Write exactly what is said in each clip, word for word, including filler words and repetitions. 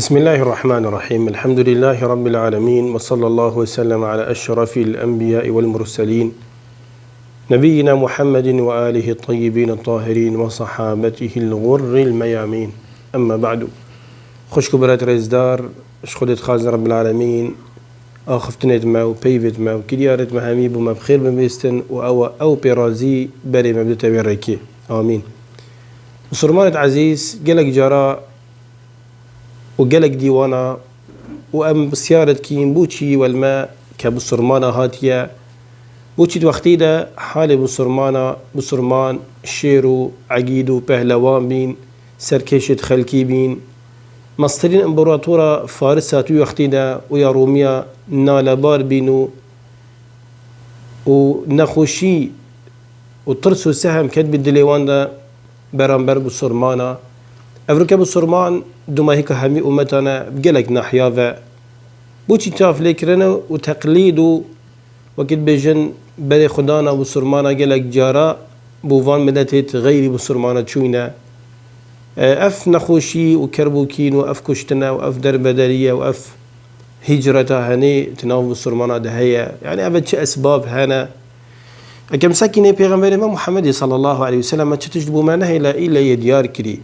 بسم الله الرحمن الرحيم. الحمد لله رب العالمين، وصلى الله وسلم على أشرف الأنبياء والمرسلين، نبينا محمد وآله الطيبين الطاهرين وصحابته الغر الميامين. أما بعد. Xwişk û birayet rêzdar, ji Xwedê dixwazin Rebbil Alemîn axiftinêt me û peyvêt me û kiryarêt me hemî bo me bi xêr bibêstin û ew, ew pê razî berê me bidite wê rêkê. Amîn. Musulmanêt ezîz, gelek cara û gelek dîwana û em pisyar dikîn, boçî wel me ke bisurmana hatiye, boçî di wextî de halê bisurmana, bisurman şêr û egîd û pehlewan bîn, serkêşêt xelkî bîn. Mesterîn împaratora Farisa tu wextî de û ya Romiya nalebar bîn û, û nexweşî û tirs û sehem ket bi dilê wan de beramber bisurmana. Evroke bisurman dumahîka hemî ummetan e bi gelek nahiya ve. Boçî taf lê kirine û teqlîd û wekî dibêjin berê xwedana bisurmana gelek cara bo van miletêt xeyrî bisurmana çûyne. E, ev nexweşî û kerbûkîn û ev kuştine û ev derbederiye û ev hicreta henê di nav bisurmana de heye. Yani ev çi esbab hene? Eke em sekînê Pêxemberê me Muhammedê sallallahu aleyhi ve sellem çi tişt bo me nehêle île yê diyar kirî.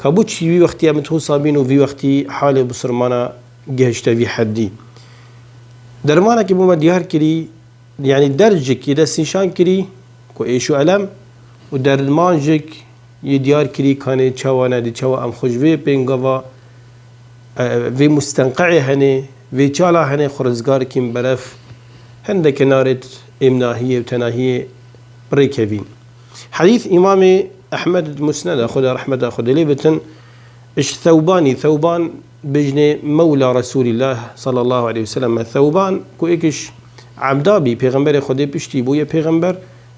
Ka boçî wî wextî em di hosa bîn û vî wextî halê bisurmana gihişte vî heddî. Dermanekî bo me diyar kirî, yani dercikî destnîşan kirî ku êş û elem û derman jik yê diyar kirî kanê çawa ne, di çawa em xwe ji vê pêngava, e, vê mustenqeê henê, vê çala henê xwe rizgar kîn beref, hindeke narêt êm nahiyê û tenahiyê rêkevîn. Hadîs Îmamê Ehmed di Musneda xwe de, rehmeta Xwedê lê bitin, ji Thewbanî, Thewban bijnê Mewla Resulillah sallallahu aleyhi ve sellem. Thewban ku êkiş ebda bî, Pêxemberê Xwedê piştî bûye Pêxember,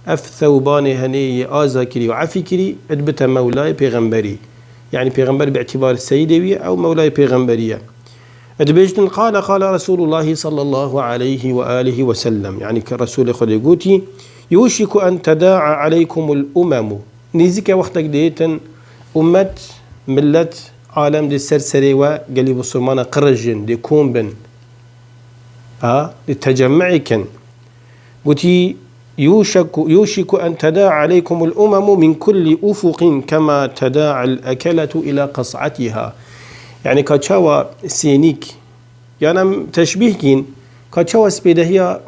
ev Thewbanê henê yê aza kirî û efî kirî, dibite Mewlayê Pêxemberî. Yani Pêxember bi îtibar seyidê wî ye, ew Mewlayê Pêxemberî ye. Dibêjin, قال، قال رسول الله صلى الله عليه وآله وسلم. Yani ke Resulê Xwedê gotî, يوشك أن تداعى عليكم الأمم. Nêzîke wextek dihêtin, ummet, millet, alem dê ser serê we gelî bisurmana qirijin, dê kom bin. Ha, dê tecemme'ê kin. Gotî, يوشك، يوشك أن تداعى عليكم الأمم من كل أفق كما تداعى الأكلة إلى قصعتها. Yani ka çawa sênîk, yan em teşbîh kîn, ka çawa spêdehiya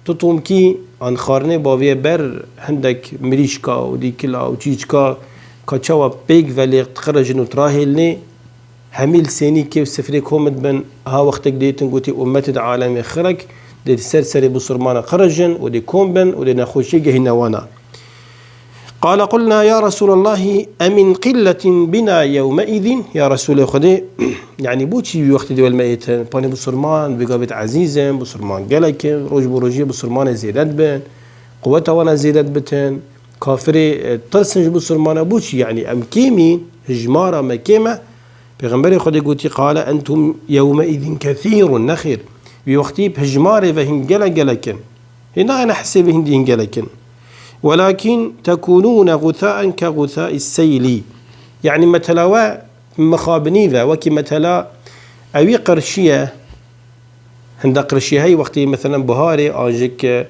tutomkî an xwarinê bavê ber hindek mirîşka û dîkila û çîçka, ka çawa pêk ve lê qirijin û tirahêlinê, hemî li sênîkê û sifrê kom dibin, ha wextek dêtin gotî ummetê di alemê xirek, dê di ser serê bisurmana qirijin û dê kom bin û dê nexweşiyê gehîne wana. قال: قلنا يا رسول الله أمن قلة بنا يومئذ؟ Ya Resulê Xwedê, yani boçî wî wextî dê wel me êtin? Panê bisurman, vê gavêt ezîz in, bisurman gelek in, roj bi rojê bisurmanê zêde dibin, quweta wana zêde dibitin, kafirê, e, tirsin ji bisurmana, boçî yani em kêm in, hijmara me kêm e? Pêxemberê Xwedê gotî, قال: أنتم يومئذ كثير. Nexêr, wî wextî bi hijmarê ve hîn gelek gelek in. Hê nayêne hesêbê hîn dî hîn gelek in. ولكن تكونون غثاء كغثاء السيل. Yani metela we mixabinî ve, wekî metela ewî qirşî ye. Hinde qirşî heyî wextî, meselen, buharê, an jik, em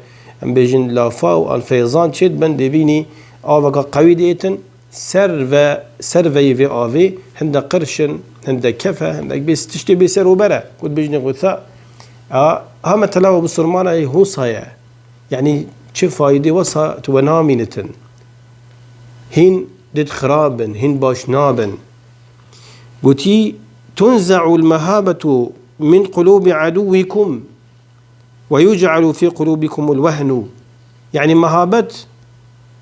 bêjin lafaw, an feyzan çêdibin, dê bînî aveka qewî dêtin, ser ve, ser veyî vê avê hinde qirş in, hinde kef e, hinde bê tiştê bê ser û ber e. Ku dibêjinê xwe sa, a, ha metela we bisurmana yê hosa ye. Yani çi fayde wesa tu we namînitin. Hîn did xirab bin, hîn baş nabin. Gotî, تنزع المهابة من قلوب عدوكم ويجعل في قلوبكم الوهن. Yani mehabet,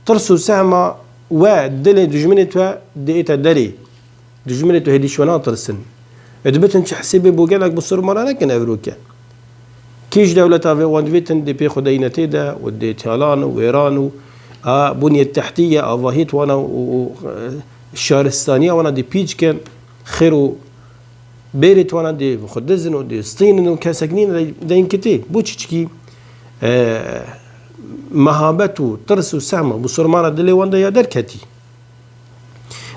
tirs û sehma we dilê dijminê tu dête derê. Dijminê tu hêdî ji we natirsin. E dibitin çi hesêbê bo gelek bisurmana nekin evroke. Kî ji dewleta vê wan divêtin dê pê xwe deyne tê de û dê talan û wêran û a bunyet tehtiye, avahiyê wana û, û, e, şaristaniya wana dê pîç kin, xêr û bêrê wana dê xwe dizin û dê stînin û kesek nîne de, deyin kitê. Bo çiçikî, e, mehabet û tirs û sehma bisurmana dilê wan de ya derketî.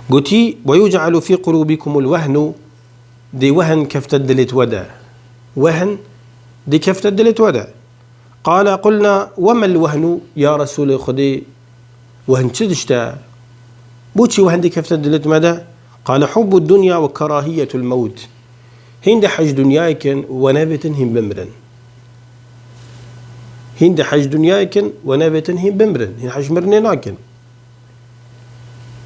Gotî, ويجعل في قلوبكم الوهن. dê wehn kefte dilê we de. Wehn dê kefte dilê we de. Qale qulna, "Wemel wehnu, ya Resûlê Xwedê, wehn çi tişt e? Bo çi wehn dê kefte dilê me de?" Qale, "Hubbu dunya ve kerahiyetul mewt." Hîn dê hej dinyayê kin we nebêtin hîn bimirin. Hîn dê hej dinyayê kin we nebêtin hîn bimirin. Hîn hej mirinê nakin.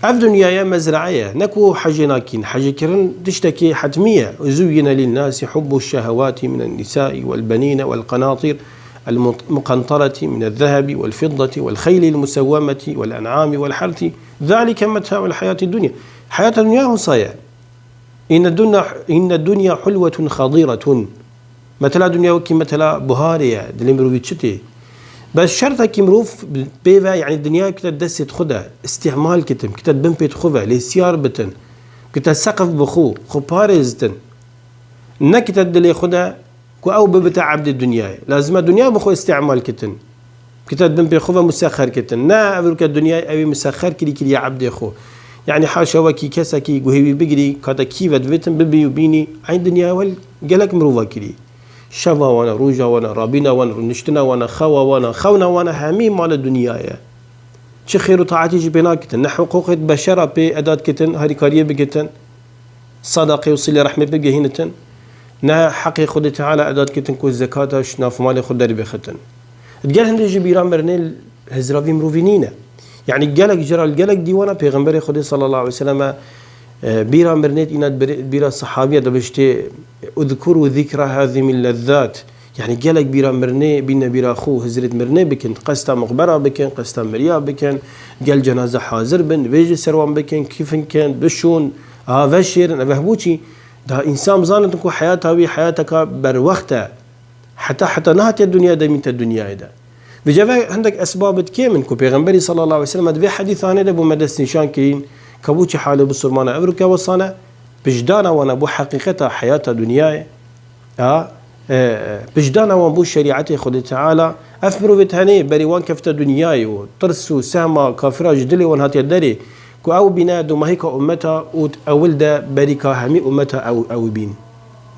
Ev dinyaya mezrae ye. Ne ku hejê nakîn. Hejê kirin tiştekî hetmî ye. Zuyyine linnasi hubbu şehewati minen nisai vel benine vel qanatir el muqantarati minel zehebi vel fiddati vel xeylil musewwemeti vel en'ami vel herthi. Zalike meta'ul hayati dunya. Heyata dinya wisa ye. Inne dunya, inne dunya hulwetun xadiratun. Metela dinya wekî metela buharê ye, dilê mirovî çi tê? Bes şertekî mirov pê ve, yanî dinya kite destê xwe de, îstîmal kitin, kite bin pê xwe ve, lê siyar bitin, kite seqif bi xwe, xwe parêzitin. Ne kite dilê xwe de ku ew bibite ebdê dinyayê. Lazim e dinya bi xwe îstîmal kitin. Kite bin pê xwe ve musexer kitin. Ne ev ke dinyayê ew ê musexer kirî kiriye ebdê xwe. Yanî haşa wekî kesekî guhê wî bigirî, kate kî ve divêtin bibî û bînî, eyn dinyayê wel gelek mirova kirî. Şeva wana, roja wana, rabîna wan, rûniştina wana, xewa wana, xewna wana hemî mala dinyayê. Çi xêr û taetî jî pê nakitin. Ne hiqûqê beşera pê edat kitin, harîkariyê bikitin. Sadaqê û silê rehmê bigehînitin. Ne heqê Xwedê Teala edat kitin ku zekata ji nav malê xwe derbixitin. Digel hindê jî bîra mirinê hizra vî mirovî nîne. Yanî gelek jira li gelek dîwana Pêxemberê Xwedê sallallahu aleyhi ve sellem, e, bîra mirinê îna bîra sehabiya de biştê, "Uzkuru zikra hazimil lezzat." Yanî gelek bîra mirinê, bîne bîra xwe, hizrêt mirinê bikin, qesta miqbera bikin, qesta miriya bikin, gel cenaze hazir bin, vêjê ser wan bikin, kifin kin, bişûn, a veşêrin, ev hemû çî. Da însan bizanin ku heyata wî heyateka berwext e. Heta, heta nehatiye dinyayê de, mîte dinyayê de. Vêca ve hindek esbabit kêm in ku Pêxemberî sallallahu aleyhi ve sellem di vê hedîsanê de bo me dest nîşan kirîn, ke bo çi halê bisurmana ev rûke wesane, pijdana wana bo heqîqeta heyata dinyayê, a, e, e, pijdana wan bo şerîetê Xwedê Teala, ev mirovê tenê berî wan kefte dinyayê û tirs û sehma kafira ji dilê wan hatiye derê, ku ew bîne domahîka ummeta û ewil de berîka hemî ummeta ew, ew bîn.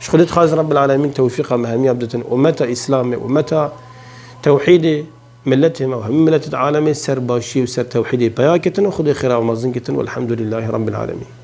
Ji Xwedê dixwazin Rabbil Alemîn tewfîqa me hemiya biditin. Ummeta Îslamê, ummeta tewhîdê, miletê me û hemî miletê di alemê ser başî û ser tewhîdê peya ketin û Xwedê xêra mezin ketin. Welhamdulillahî Rabbil Alemîn.